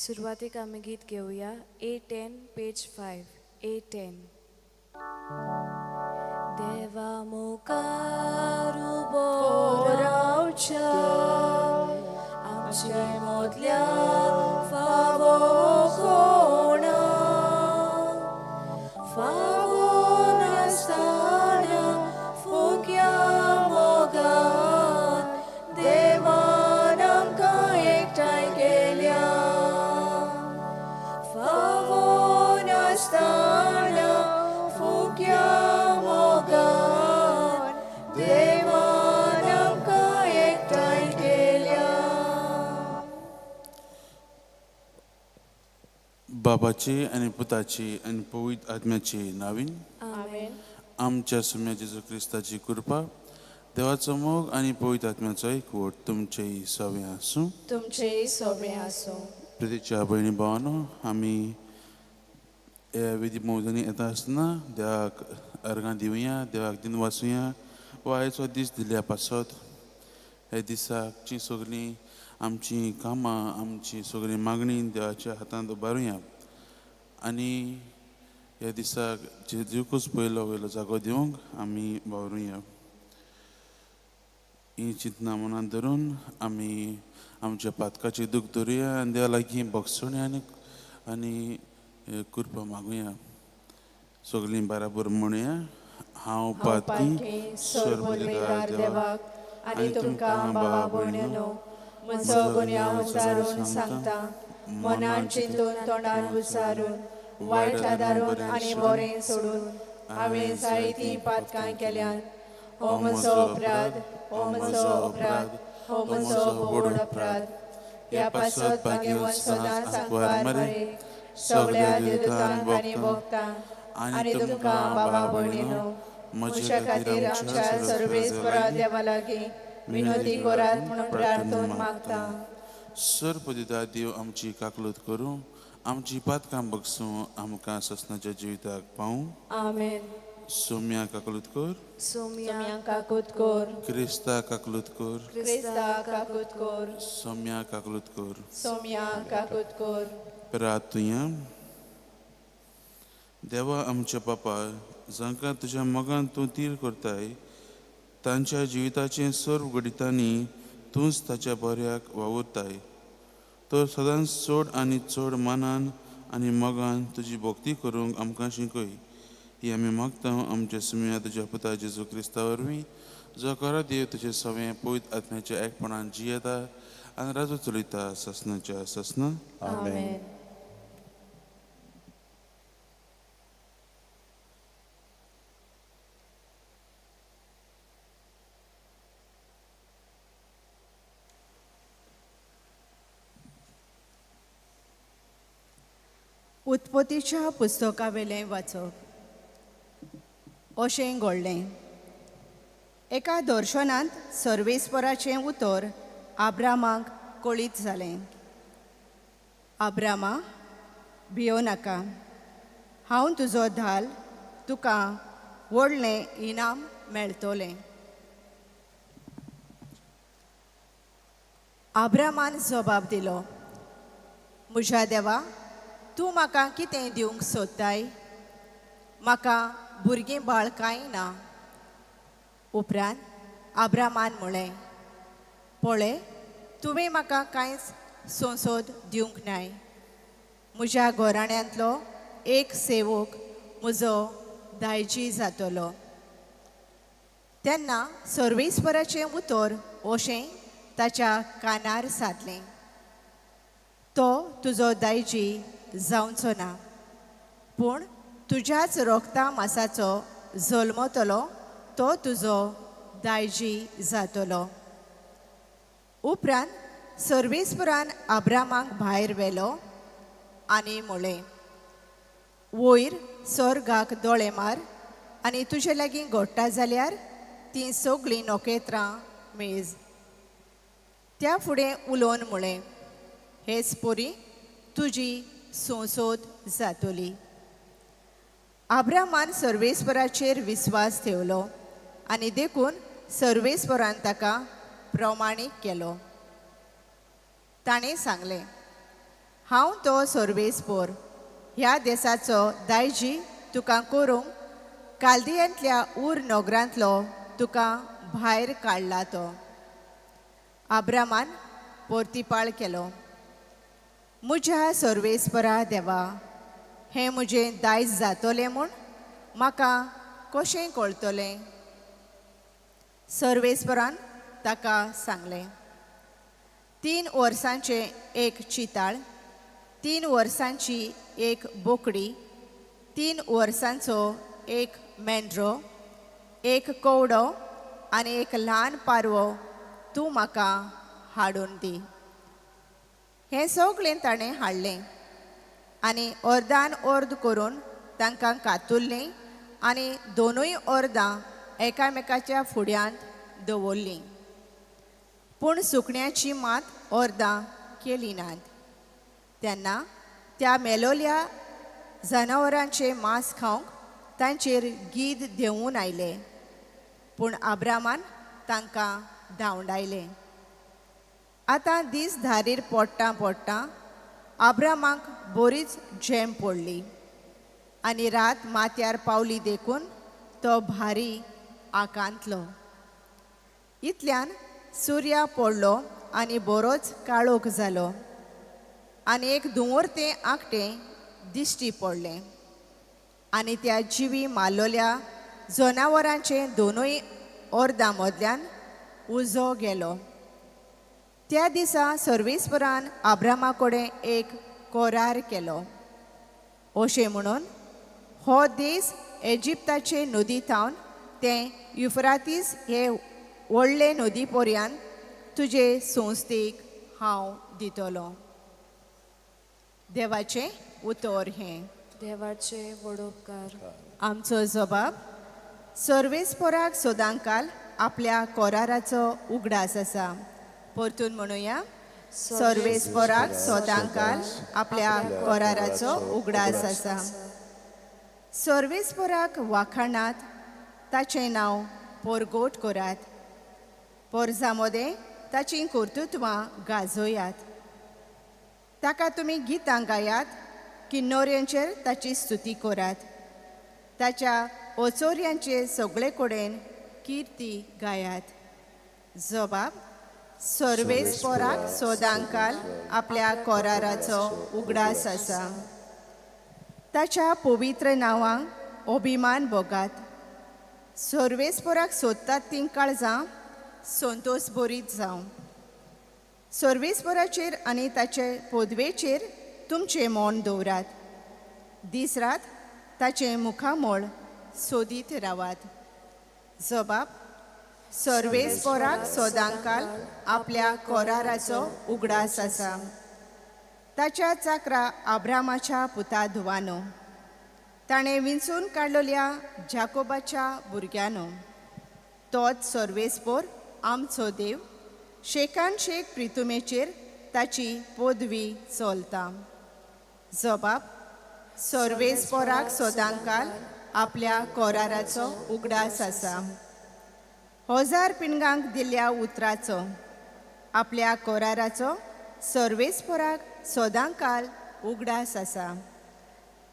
सुरवातेक आमी गीत घेवया A 10 page 5 A 10. देवा मुखार उबो रावच्या आमचे मदल्या फावो कोणा फावो नासतना फुक्या मोगान देवान आमकां एकठांय केल्या फावो नासतना फुक्या मोगान देवान आमकां एकठांय केल्या. बाबाची आनी पुताची आनी पवित्र आत्म्याची नावीन. आमेन. आमच्या सुम्या जेजू क्रिस्ताची कृपा, देवाचो मोग आनी पवित्र आत्म्याचो एकवट तुमचेय सवे आसूं. तुमचेय सोबे आसूं. प्रितीच्या भयणी भावानो, आमी ह्या विधी मोजणी येता आसतना देवाक अर्गां दिवया, देवाक दिन वाचुया वा आयचो दीस दिल्या पासत. ह्या दिसाची सगळीं आमचीं कामां, आमची सगळीं मागणी देवाच्या हातांत उबारुया आनी ह्या दिसाक जेजूकूच पयलो वयलो जागो दिवंक आमी वावरुया. ही चिंतना मनांत धरून आमी आमच्या पातकाची दूख धरुया आनी देवा लागीं भोगसणी आनी आनी कृपा मागुया. सगळीं बाराबर म्हणुया, हांव हांव पातकी पातकी सर्वबुद्धिदार देवाक आनी तुमकां भावा भयणींनो म्हजो गुन्यांव उचारून सांगता. मनान चिंतून, तोंडान उचारून, वायट आदारून आनी बरें सोडून हांवें जायतीं पातकां केल्यात. हो म्हजो अपराध, हो म्हजो अपराध, हो म्हजो व्हड अपराध. ह्या पासत भाग्यवंत सदांच आंकवार मरे, सगळ्या देवदूतांक आनी भक्तांक आनी तुमकां बाबा भयणींनो म्हज्या खातीर आमच्या सर्वेस्परा देवा लागीं विनोदी करात म्हणून प्रार्थून मागता. सर्वपदिता देव आमची काकलूत करूं, आमची पातकां बगसूं, आमकां ससनाच्या जिविताक पावूं. आमेन. सोम्या काकलूत कर. सोम्या. सोम्या काकूत कर. क्रिस्ता काकलूत कर. क्रिस्ता काकूत कर. सोम्या काकलूत कर. सोम्या काकूत कर. प्रार्थुया. देवा आमच्या बापा, जांकां तुज्या मोगान तूं तीर करताय तांच्या जिविताचें सर्व घडितांनी तूंच ताच्या बऱ्याक वावुरताय, तर सदांच चड आनी चड मानान आनी मोगान तुजी भक्ती करूंक आमकां शिकय. ही आमी मागता आमच्या सुम्या तुज्या पुता जेजू क्रिस्ता वरवीं, जो खरो देव तुजें सवें पवित्र आत्म्याच्या एकपणान जियेता आनी राजू चलयता ससनाच्या ससना. आमेन. उत्पत्तीच्या पुस्तकावेलें वाचप. अशें घडलें, एका दर्शनांत सर्वेस्पराचें उतर आब्रामाक कळीत जालें. आब्रामा, भियो नाका, हांव तुजो धाल, तुका व्हडलें इनाम मेळटलें. आब्रामान जबाब दिलो, म्हज्या देवा, तूं म्हाका कितें दिवंक सोदताय? म्हाका भुरगीं बाळ कांय ना. उपरांत आब्रामान म्हळें, पळय, तुवें म्हाका कांयच संसद दिवंक नाय. म्हज्या घराण्यांतलो एक सेवक म्हजो दायजी जातलो. तेन्ना सर्वेस्पराचें उतर अशें ताच्या कानार सादलें, तो तुजो दायजी जावचो ना, पूण तुज्याच रोगता मासाचो जल्मतलो तो तुजो दायजी जातलो. उपरांत सर्वेस्परान आब्रामाक भायर व्हेलो आनी म्हळें, वयर स्वर्गाक दोळे मार आनी तुजे लागीं घडटा जाल्यार तीं सगळीं नखेत्रां मेज. त्या फुडें उलोवन म्हळें, हेच पोरी तुजी संसद जातली. आब्रामान सर्वेस्पराचेर विस्वास ठेवलो आनी देखून सर्वेस्परान ताका प्रमाणीक केलो. ताणें सांगलें, हांव तो सर्वेस्पोर ह्या देसाचो दायजी तुका करूंक कालदियांतल्या उर नगरांतलो तुका भायर काडला तो. आब्रामान पोर्तिपाळ केलो, म्हज्या सर्वेस्परा देवा, हें म्हजें दायज जातलें म्हूण म्हाका कशें कळटलें? सर्वेस्परान ताका सांगलें, 3 वर्सांचें एक चिताळ, 3 वर्सांची एक बोकडी, 3 वर्सांचो एक मेंढरो, एक कवडो आनी एक ल्हान पारवो तूं म्हाका हाडून दी. हें सगळें ताणें हाडलें आनी अर्दान अर्द करून तांकां कातुरलीं आनी दोनूय अर्दां एकामेकाच्या फुड्यांत दवरलीं. पूण सुकण्याची मात अर्दां केली नात. तेन्ना त्या मेलोल्या जनावरांचें मांस खावंक तांचेर गीद देंवून आयले, पूण आब्रामान तांकां धांवडायले. आतां दीस धारीर पडटा पडटा आब्रामाक बरीच झेम पडली आनी रात माथ्यार पावली देखून तो भारी आकांतलो. इतल्यान सुर्या पडलो आनी बरोच काळोख जालो आनी एक धुंवरतें आंकटें दिश्टी पडलें आनी त्या जिवी मारलोल्या जनावरांचे दोनूय अर्दां मदल्यान उजो गेलो. त्या दिसा सर्वेस्परान आब्रामा कडेन एक करार केलो, अशें म्हणून, हो देस एजिप्ताचे नदी थावन तें युफ्रातीस हे व्हडले नदी पर्यंत तुजे संस्थेक हांव दितलो. देवाचें उतर हें. देवाचे वडोपकार. आमचो जबाब सर्वेस्पराक सदांकाल आपल्या कराराचो उगडास आसा. परतून म्हणुया, सर्वेस्पराक सदांकाल आपल्या कराराचो उगडास आसा. सर्वेस्पराक वाखाणात, ताचें नांव परगोट करात, पोरजा मदें ताचीं कर्तृत्वां गाजयात. ताका तुमी गितां गायात, किन्नोऱ्यांचेर ताची स्तुती करात, ताच्या ओचोऱ्यांचे सगळे कडेन किर्ती गायात. जबाब सर्वेस्पराक सदांकाल आपल्या कराराचो उगडास आसा. ताच्या पवित्र नांवांक अभिमान भोगात. सर्वेस्पराक सोदतात तीं काळजां संतोष बरीत जावं. सर्वेस्पराचेर आनी ताचे पदवेचेर तुमचें मन दवरात. दीस रात ताचें मुखामळ सोदीत रावात. जबाब सर्वेस्पराक सदांकाल आपल्या कराराचो उगडास आसा. ताच्या चाकरा आब्रामाच्या पुता धुवानो, ताणें विंचून काडलेल्या जाकोबाच्या भुरग्यानो, तोच सर्वेस्पोर आमचो देव शेकान शेक प्रितुमेचेर ताची पदवी चलता. जबाब सर्वेस्पोराक सदांकाल आपल्या कराराचो उगडास आसा. हजार पिणगांक दिल्ल्या उतराचो आपल्या कराराचो सर्वेस्पोराक सदांकाल उगडास आसा.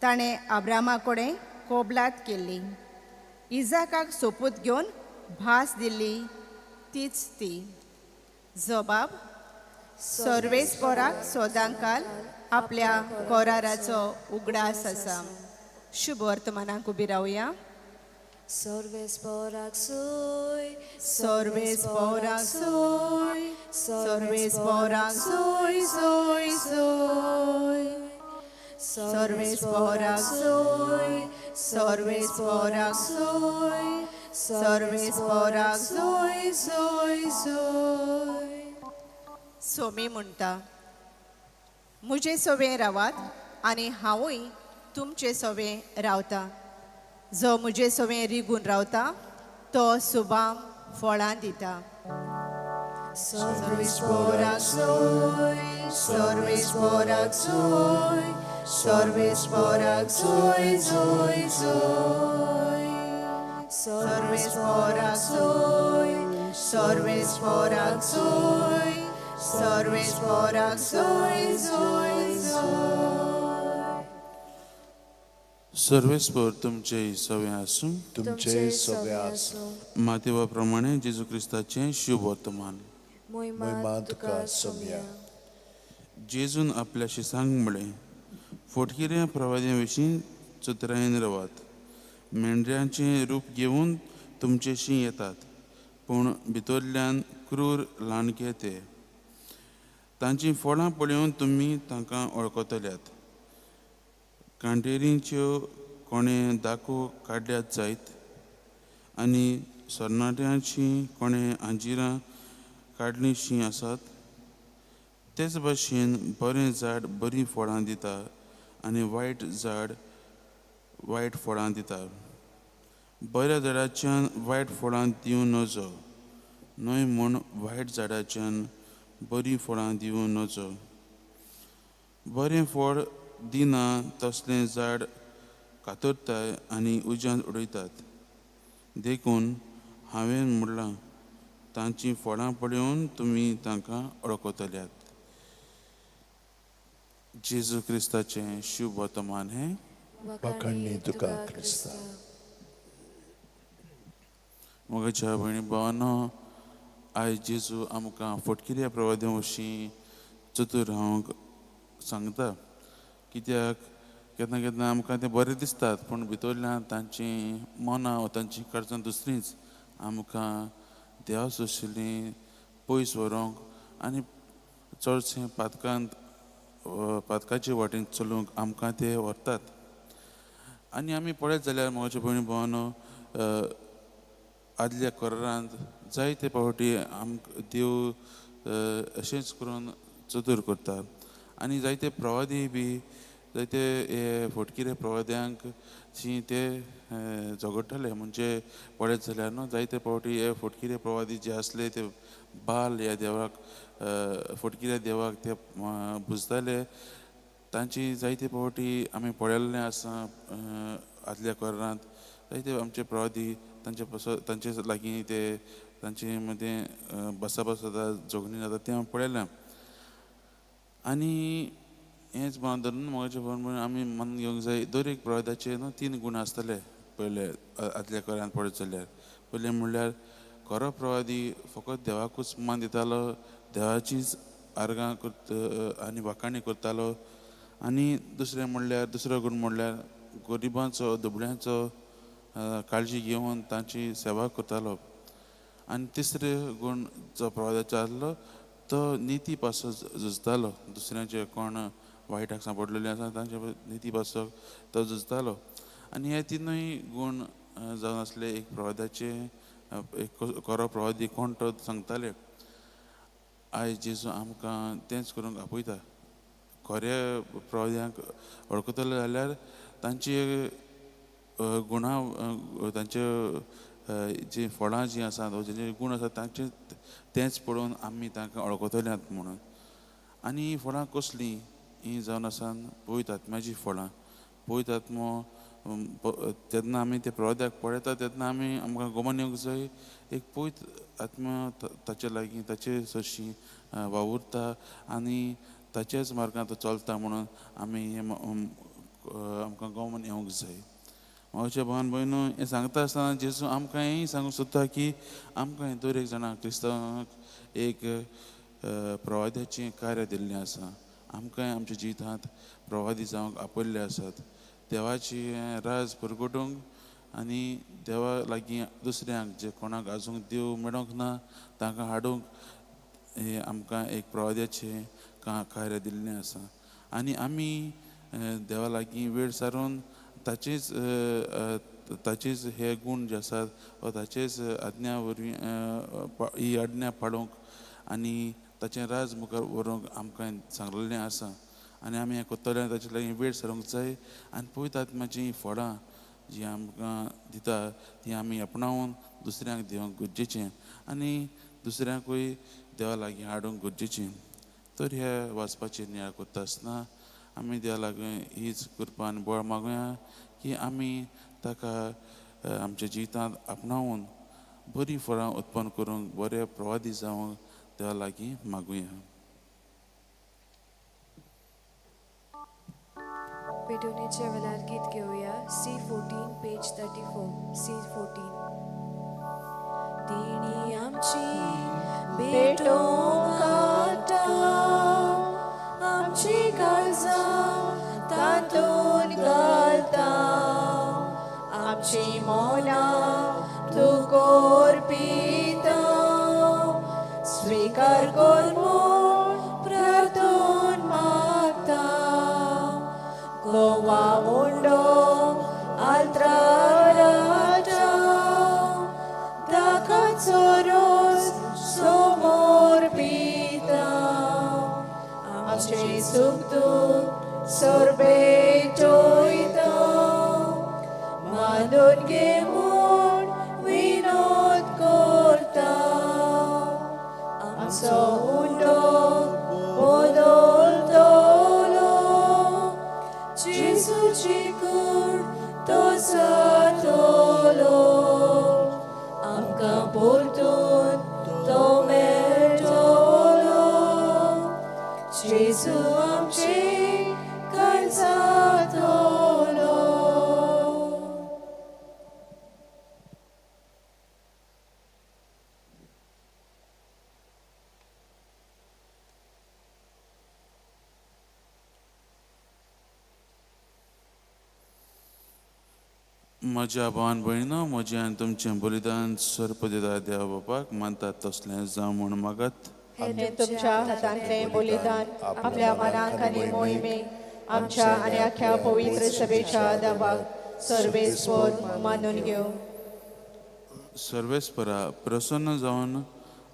ताणें आब्रामा कडेन कोबलात केल्ली, इजाकाक सोपूत घेवन भास दिल्ली तीच ती. जबाब सर्वेस्पोराक सदांकाल आपल्या कराराचो उगडास आसा. शुभ वर्तमानाक उबी रावया. सर्वेस्पोराक सोय, सर्वेस्पोराक सोय, सर्वेस्पोराक सोय सोय सोय, सर्वेस्पोराक सोय, सर्वेस्पोराक सोय, सर्वेस्पोराक सोय सोय सोय. सोमी म्हणटा, म्हजे सवें रावात आनी हांवूय तुमचे सवें रावता. जो म्हजे सवें रिगून रावता तो सुबाम फळां दिता. सर्वेस्पोराक सोय, सर्वेस्पोराक सोय, सर्वेस्पोराक सोय सोय सोय, सर्वेस्पोराक सोय, सर्वेस्पोराक सोय, सर्वेस्पोराक जोय जोय जोय. सर्वेस्पर तुमचे सवे आसूं. तुमचे सगळे आसूं. मातेवा प्रमाणे जेजू क्रिस्ताचें शुभ वर्तमान. मोहिमा तुका सोम्या. जेजून आपल्या शिसांक म्हळें, फोटकिऱ्या प्रवाद्यां विशीं चतुरायेन रावात. मेंढऱ्यांचें रूप घेवन तुमचेशी येतात, पूण भितरल्यान क्रूर ल्हानके ते. तांचीं फळां पळोवन तुमी तांकां वळखतल्यात. कांटेरींच्यो कोणें दाखो काडल्यात जायत आनी सरनाट्यांचीं कोणें आंजिरां काडलींशीं आसात. तेच भाशेन बरें झाड बरीं फळां दिता आनी वायट झाड वायट फळां दिता. बऱ्या झाडाच्यान वायट फळां दिवं नजो, न्हय म्हूण वायट झाडाच्यान बरीं फळां दिवं नजो. बरें फळ दिना तसलें झाड कातरताय आनी उज्यांत उडयतात. देखून हांवें म्हणलां, तांचीं फळां पळोवन तुमी तांकां वळखतल्यात. जेजू क्रिस्ताचें शुभ वर्तमान हें. वाखाणणी तुका क्रिस्ता. मोगाच्या भयणी भावानो, आयज जेजू आमकां फटकिऱ्या प्रवाद्यां वशीं चतूर रावंक सांगता. कित्याक केन्ना केन्ना आमकां तें बरें दिसतात, पूण भितरल्यान तांचीं मनां वा तांचीं कर्जां दुसरींच आमकां देवा सोशिल्लीं पयस व्हरूंक आनी चडशें पातकांत पातकाचे वाटेन चलूंक आमकां ते व्हरतात. आनी आमी पळयत जाल्यार म्हज्या भयणी भावानो, आदल्या करारांत जायते फावटी आमकां देव अशेंच करून चतूर करता आनी जायते प्रवादी बी जायते हे फटकिरे प्रवाद्यांक शी ते झगडटाले. म्हणजे पळयत जाल्यार न्हू, जायते फावटी हे फटकिरे प्रवादी जे आसले ते बाल ह्या देवाक फटकिऱ्या देवाक ते पुजताले. तांची जायते फावटी आमी पळयल्लें आसा आदल्या करारांत. जायते आमचे प्रवादी तांचे पासत तांचे लागीं ते तांचे मदें बसाबस जाता, झगडीं जाता तें हांवें पळयलां. आनी हेंच भान धरून म्हज्या भावन आमी मन घेवंक जाय, दर एक प्रवादाचे न्हू तीन गूण आसतले. पयले आदल्या करारांत पळयत जाल्यार पयलें म्हणल्यार खरो प्रवादी फकत देवाकूच मान दितालो, देवाचीच आर्गां करत आनी वाखाणी करतालो. आनी दुसरें म्हणल्यार दुसरो गूण म्हणल्यार गरिबांचो दुबळ्यांचो काळजी घेवन तांची सेवा करतालो. आनी तिसरो गूण जो प्रवादाचो आसलो तो निती पासत झुजतालो. दुसऱ्यांचे कोण वायटाक सांपडलेले आसा तांचे निती पासत तो झुजतालो. आनी हे तिनूय गूण जावन आसले एक प्रवादाचे एक खरो प्रवादी कोण तो सांगताले. आयज जेजू आमकां तेंच करूंक आपयता. खऱ्या प्रवाद्यांक वळखतले जाल्यार तांची गुणां तांचे जीं फळां जीं आसात वा जेंचे गूण आसात तांचे तेंच पळोवन आमी तांकां वळखतल्यात म्हणून. आनी हीं फळां कसलीं हीं जावन आसा पवित्र आत्म्याचीं फळां. पवित्र आत्मो तेन्ना आमी ते प्रवाद्याक पळयता तेन्ना आमी आमकां गोमन येवंक जाय एक पवित्र आत्मा ताचे लागीं ताचे सरशीं वावुरता आनी ताचेच मार्गान तो चलता म्हणून आमी हें आमकां गोमन येवंक जाय. म्हज्या भावान भयणो, हें सांगता आसतना जेजू आमकां हेंय सांगूंक सोदता की आमकां दर एक जाणां क्रिस्तांवांक एक प्रवाद्याचें कार्य दिल्लें आसा. आमकांय आमच्या जिवितांत प्रवादी जावंक आपयल्ले आसात. देवाची राज परगटूंक आनी देवा लागीं दुसऱ्यांक जे कोणाक आजूंक देव मेळोंक ना तांकां हाडूंक हें आमकां एक प्रवाद्याचें कार्य दिल्लें आसा. आनी आमी देवा लागीं वेळ सारून ताचेच ताचेच हे गूण जे आसात वा ताचेच आज्ञा वरवीं ही आज्ञा पाळोवंक आनी ताचें राज मुखार व्हरूंक आमकां सांगलेलें आसा. आनी आमी हें करतले ताचे लागीं वेळ सारूंक जाय आनी पवित्र आत्म्याचीं फळां जीं आमकां दिता तीं आमी आपणावन दुसऱ्यांक दिवंक गरजेचें आनी दुसऱ्यांकूय देवा लागीं हाडूंक गरजेचें. तर हे वाचपाचेर नियाळ करता आसतना आमी देवा लागीं हीच कृपा आनी बळ मागुया की आमी ताका आमच्या जिवितांत आपणावन बरीं फळां उत्पन्न करूंक बरे प्रवादी जावंक देवा लागीं मागुया. पेटोवणेच्या वेळार गीत घेवया C14 page 34 C14. देणी आमची भेटोवंक आतां आमची काळजां तातूंत घालता आमची मनां तूं कोरपिता स्विकार कर म्हूण प्रार्थून मागता गोवा उंडो आल्त्राराच्या दाकाचो रोस समोर पिता आमचे सुख दुख सोरबेटोयता मानून घे म्हूण विनोद करता आमचो उंडो बदलतलो जेजूची कूड तो जातलो आमकां परतून तो मेळटलो जेजू आमचे काळजातलो. म्हज्या भावान भयणीनो, म्हजें आनी तुमचें बलिदान सर्पदिदा देवा बापाक मानतात तसलें जावं म्हूण मागात. हे तुमच्या हातांतलें बलिदान आपल्या मनाक आनी मोहिमेक आमच्या आनी आख्या पवित्र सभेच्या देवाक सर्वेस्पोर मानून घेवं. सर्वेस्परा, प्रसन्न जावन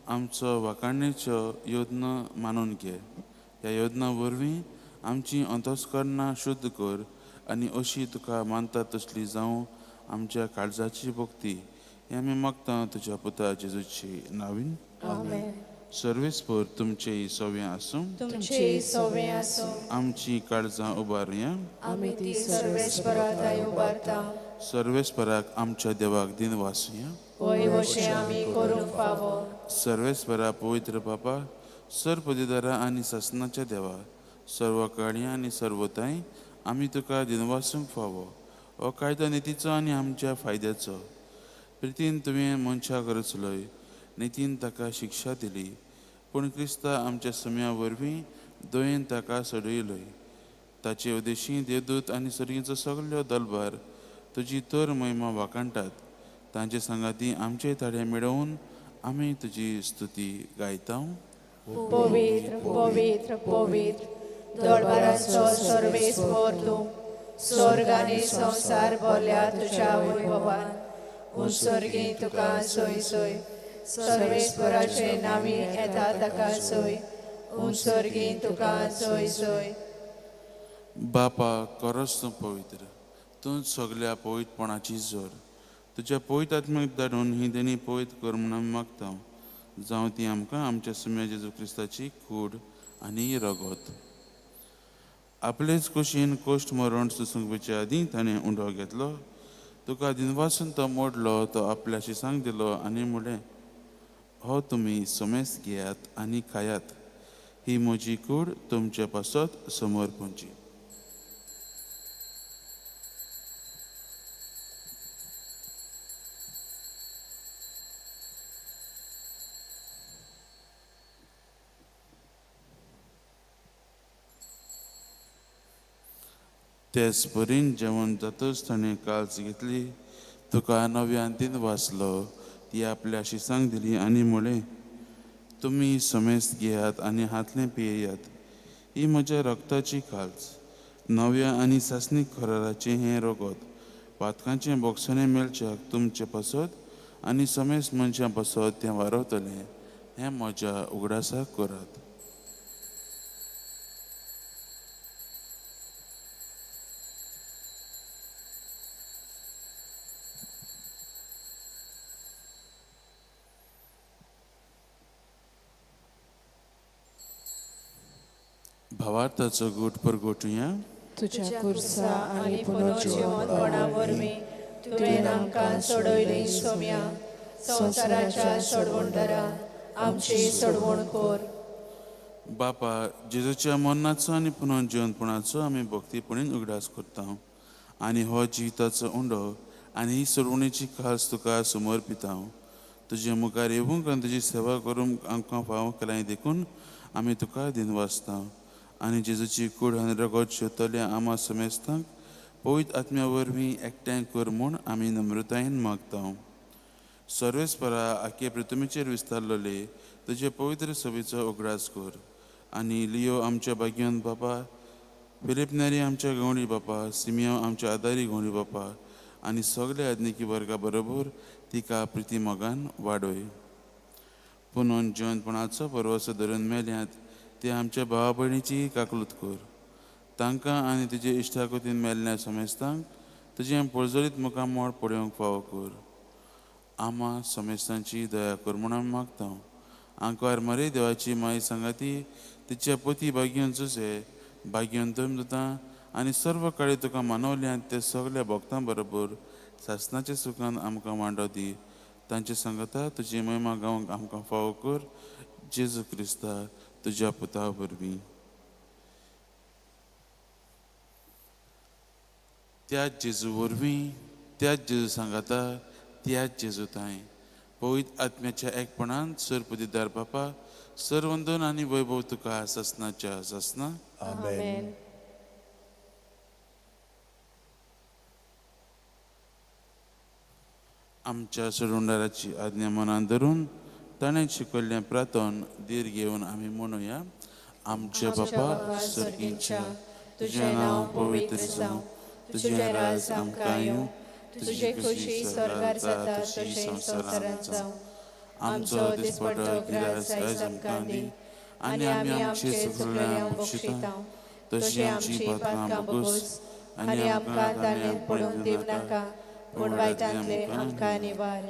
आमचो वाखाणीचो यत्न मानून घे. ह्या यत्ना वरवीं आमची अंतस्करणां शुद्ध कर आनी अशी तुका मानता तसली जावं आमच्या काळजाची भक्ती. हें आमी मागता तुज्या पुता जेजूची नावीन. आमेन. सर्वेस्पर तुमचें सव्वें आसूं. तुमचे सवे आसूं. आमची काळजां उबारुया. आमी ती सर्वेस्परा थंय उबारता. सर्वेस्पराक आमच्या देवाक दिन वासुया. वय वशें आमी करूंक फावो. सर्वेस्परा, पवित्र बापा, सर्पदिदारा आनी सासनाच्या देवा, सर्व काळयां आनी सर्वताय आमी तुका दिनवासूंक फावो. हो कायदो नितीचो आनी आमच्या फायद्याचो. प्रितीन तुवें मनशाक रचलोय, नितीन ताका शिक्षा दिली, पूण क्रिस्ता आमच्या सम्या वरवीं दयेन ताका सोडयलोय. ताचे उदेशी देवदूत आनी सर्गीचो सगल्यो दलबार तुजी तर महिमा वाखाणटात. तांचे सांगाती आमचे ताळे मेळोवन आमी तुजी स्तुती गायता. पवित्र पवित्र पवित्र दळबारांचो सर्वेस्पोर तूं, स्वर्ग आनी संवसार भरल्या तुज्या वैभवान. उत्सर्गी तुका सोय सोय, सर्वेस्पराचे नावी येता ताका सोय, उत्सर्गी तुका सोय सोय. बापा, करच तूं पवित्र, तूं सगल्या पवित्रपणाची जोर. तुज्या पवित्र आत्म्याक धाडून ही देणी पवित्र कर म्हूण आमी मागता. जावं ती आमकां आमच्या सुम्या जेजू क्रिस्ताची कूड आनी रगत. आपलेच कुशीन कोश्ट मरण सुसूंकचे आदीं ताणें उंडो घेतलो, तुका दिनवासून तो मोडलो, तो आपल्या शिसांक दिलो आनी म्हणलें, हो तुमी समेस घेयात आनी खायात, ही म्हजी कूड तुमचे पासत समर्पणची. तेच परीन जेवण जातच ताणें काल्स घेतली, तुका नव्यान दिन वाचलो, ती आपल्या शिसांक दिली आनी म्हणलें, तुमी समेस्त घेयात आनी हातलें पियेयात, ही म्हज्या रक्ताची काल्स, नव्या आनी सासणीक कराराचें हें रगत, पातकांचें बोगसणें मेळच्याक तुमचे पासत आनी समेस्त मनशां पासत तें वारवतलें. हें म्हज्या उगडासाक करात. भावार्थाचो गूट परगोटुया. तुज्या खुर्सा आनी पुनर्जिवंतपणा वरवीं तुवें आमकां सोडयली सोम्या, संवसाराच्या सोडवणदारा आमची सोडवण कर. बापा, जेजूच्या मरणाचो आनी पुनर्जिवनपणाचो आमी भक्तीपणीन उगडास करता आनी हो जिविताचो उंडो आनी ही सोडवणेची खास तुका समर्पिता. तुजे मुखार येवंक आनी तुजी सेवा करूंक आमकां फावो केलाय देखून आमी तुका दिनवासता. आनी जेजूची कूड आनी रगत शेवतल्या आमा समेस्तांक पवित्र आत्म्या वरवीं एकठांय कर म्हूण आमी नम्रतायेन मागता. सर्वेस्परा आखे पृथ्वीचेर विस्तारलेले तुजे पवित्र सभेचो उगडास कर आनी लियो आमच्या भाग्यवंत बापा, फिलीप नेरी आमच्या गवणी बापा, सिमियो आमच्या आदारी गवणी बापा आनी सगल्या आज्ञिकी वर्गा बरोबर तिका प्रिती मोगान वाडय. पुनून जिवनपणाचो भरवसो धरून मेल्यात ते आमच्या भावा भयणीची काकलूत कर. तांकां आनी तुजे इश्टागतीन मेल्ल्या समेस्तांक तुजें पर्जळीत मुखामळ पळोवंक फावो कर. आमा समेस्तांची दया कर म्हूण आमी मागता. आंकवार मरे देवाची माई सांगाती तिच्या पती भाग्यन जुसे भाग्यन दुतां आनी सर्व काळी तुका मानवल्यात ते सगल्या भक्तां बरोबर सासनाच्या सुखान आमकां मांडो दी. तांचे सांगता तुजी महिमा गावंक आमकां फावो कर. जेजू क्रिस्ता तुज्या पुता वरवीं. त्याच जेजू वरवीं, त्याच जेजू सांगाता, त्याच जेजू तांय पवित्र आत्म्याच्या एकपणान सरपदीदार बापा, सरवंदन आनी वैभव तुका सासनाच्या सासना. आमेन. आमच्या सोडवणदाराची आज्ञा मनान धरून ताणें शिकयल्लें प्रार्थन धीर घेवन आमी म्हणुया. आमच्या बापा सर्गीच्या, तुजें नांव पवित्र जावं, तुजें राज आमकां येवं, तुजी खुशी स्वर्गार जाता तशी संवसारांत जावं. आमचो दिसपट्टो गिरास आयज आमकां दी आनी आमी आमचे चुकलें बक्षिता तशी आमची पातकां बगूस आनी आमकां ताणें पडून दिवं नाका, पूण वायटांतले आमकां निवार.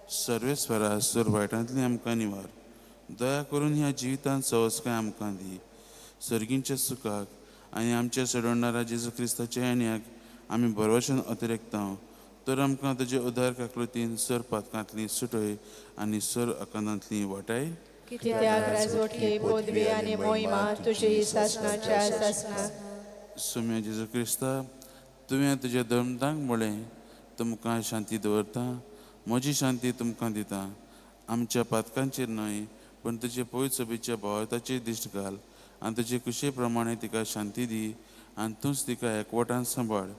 सर्वेस्वरा, सर वायटांतली आमकां निवार. दया करून ह्या जिवितांत सवसकाय आमकां दी. सर्गींच्या सुखाक आनी आमच्या सोडवणारा जेजू क्रिस्ताच्या येण्याक आमी भरवशान अतिरेकता. तर आमकां तुजे उदार काकलुतीन सर पातकांतली सुटय आनी सर आकांतांतली वाटाय. कित्याक राजवटकी पदवी आनी मोहिमा तुजी सासनाच्या सासनाक. सोम्या जेजू क्रिस्ता, तुवें तुज्या धर्मदांक म्हळें, तुमकां शांती दवरता, म्हजी शांती तुमकां दिता. आमच्या पातकांचेर न्हय पूण तुजे पवित्र सभेच्या भावार्थाचेर दिश्ट घाल आनी तुजे कुशे प्रमाणे तिका शांती दी आनी तूंच तिका एकवटान सांबाळ,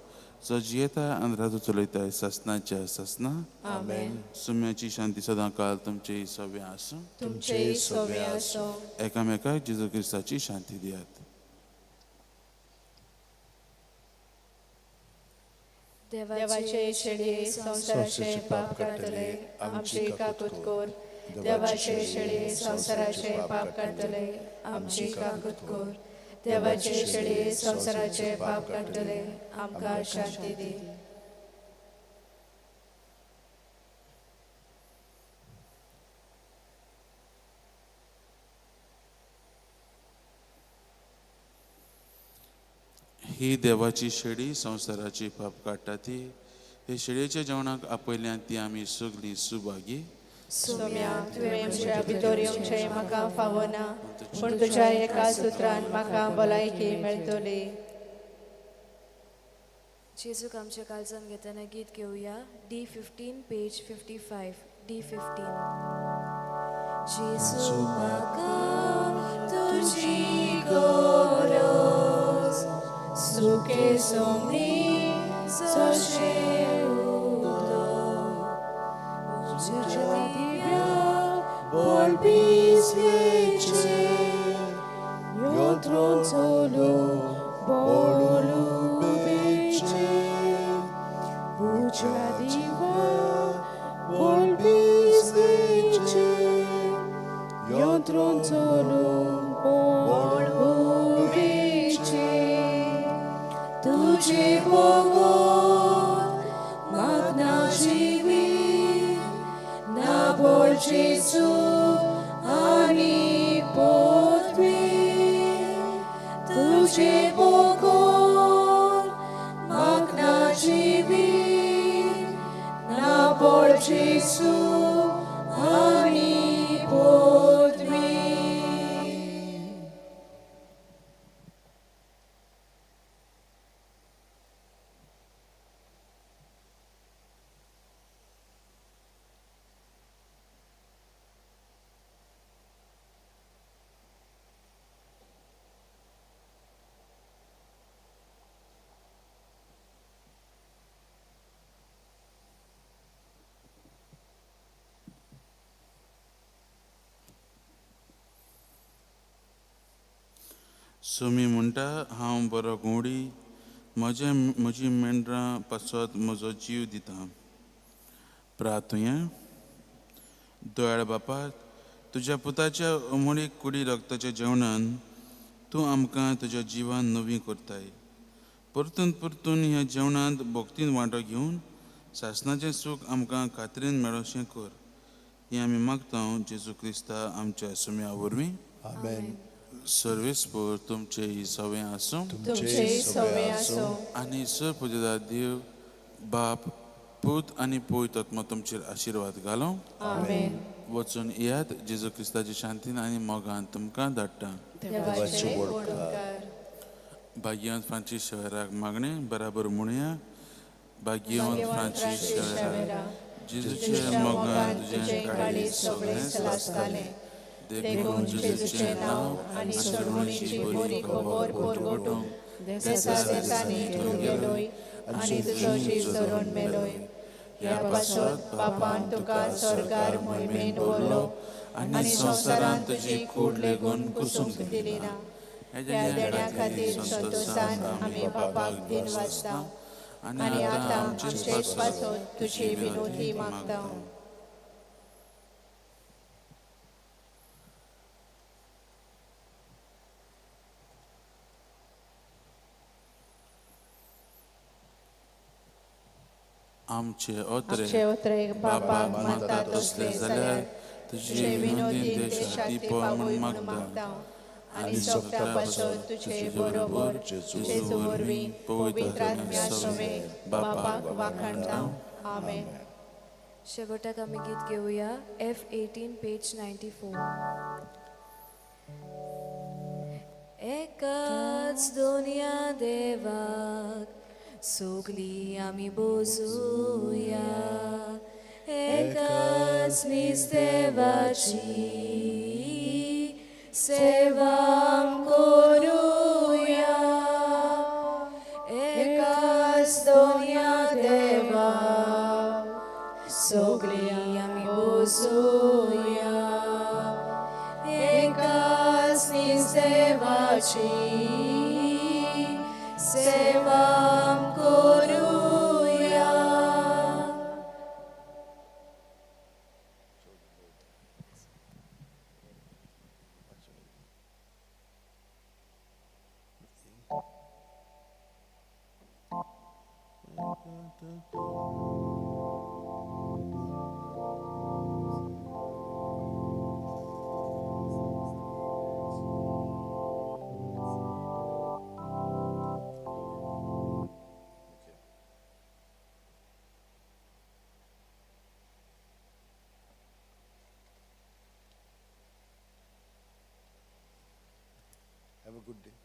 जो जियेता आनी राजू चलयता सासनाच्या सासना. आमेन. सुम्याची शांती सदां काल तुमचे सगळे आसूं. तुमचेय सगळे आसूं. एकामेकाक जेजू क्रिस्ताची शांती दियात. देवाचे शेळये संवसाराचे पाप काडटले, आमची काकूत कर. देवाचे शेळये संवसाराचे पाप काडटले, आमची काकूत कर. देवाचे शेळये संवसाराचे पाप काडटले, आमकां शांती दी. ही देवाची शेळी संवसाराची पाप काडटा ती हे शेळयेच्या जेवणाक आपयल्यान ती आमी सगळीं सुभागी. सोम्या, तुवें म्हज्या भितर येवचें म्हाका फावना, पूण तुज्या एका सुत्रान म्हाका भलायकी मेळटली. जेजूक आमच्या काळजान घेतना गीत घेवया. D15 page 55. D15. जेजू म्हाका तुजी गरज, सुखे सोमणी सशें उदक, तुज्या दिव्या बोलपिसलेचे यंत्रण चलू बोलुबेचे, तुज्या दिव्या बोलपिसलेचे यंत्रण चलू बोलुबेचे, तुझे बगर म्हाका जिवी ना बोल जेजू आनी पदवी. तुझे बगर म्हाका जिवी ना बोल जेजू आनी पदवी. सोमी म्हणटा, हांव बरो घोडी, म्हजी मेंढरां पासत म्हजो जीव दिता. प्रार्थुया. दयाळ बापा, तुज्या पुताच्या अमोळीक कुडी रक्ताच्या जेवणान तूं आमकां तुज्या जिवान नवी करताय. परतून परतून ह्या जेवणांत भक्तीन वांटो घेवन सासणाचें सूख आमकां खात्रीन मेळोशें कर. हें आमी मागता जेजू क्रिस्ता आमच्या सुम्या वरवीं. आमेन. सर्वेस्पर तुमचें सवें आसूं तुमचेय सवे आसूं. आनी सर पुजेदार देव बाप पूत आनी पवित्र आत्मा तुमचेर आशिर्वाद घालो. आमेन. वचून येयात. जेजू क्रिस्ताच्या शांतीन आनी मोगान तुमकां धाडटा. देवाचे व्हड उपकार. भाग्यवंत फ्रांसीस शहराक मागणें बराबर म्हणुया. भाग्यवंत फ्रांसीस शहरा, जेजूच्या मोगान तुजें काळीज सगळें लासतालें, देखून जेजूचें नांव आनी सोडवणीची बरी खबर परगटूंक देसा देसांनी तूं गेलोय आनी तुजो जीव धरून मेलोय. ह्या पासत बापान तुका स्वर्गार मोहिमेन व्हरलो आनी संवसारांत तुजी कूड लेगून कुसूंक दिली ना. ह्या देण्या खातीर संतोशान आमी बापाक दिन वाचता आनी आतां आमचे पासत तुजी विनोती मागता. आमचे ओत्रे आमचे ओत्रे बापाक मागता तसलें जाल्यार तुजे विनोदीन ते शक्ती पळय म्हूण मागता आनी सोगटा पासत तुजे बरोबर जेजू वरवीं पवित्र आत्म्या सवें बापाक वाखाणता. आमेन. शेवटाक आमी गीत घेवया F18 page 94. एकाच दोनया देवाक सगळीं आमी बोजुया, एकाच नीज देवाची सेवा करुया. एकाच दोनया देवाक सगळीं आमी बोजुया, एकाच नीज देवाची सेवा करुया. Have a good day.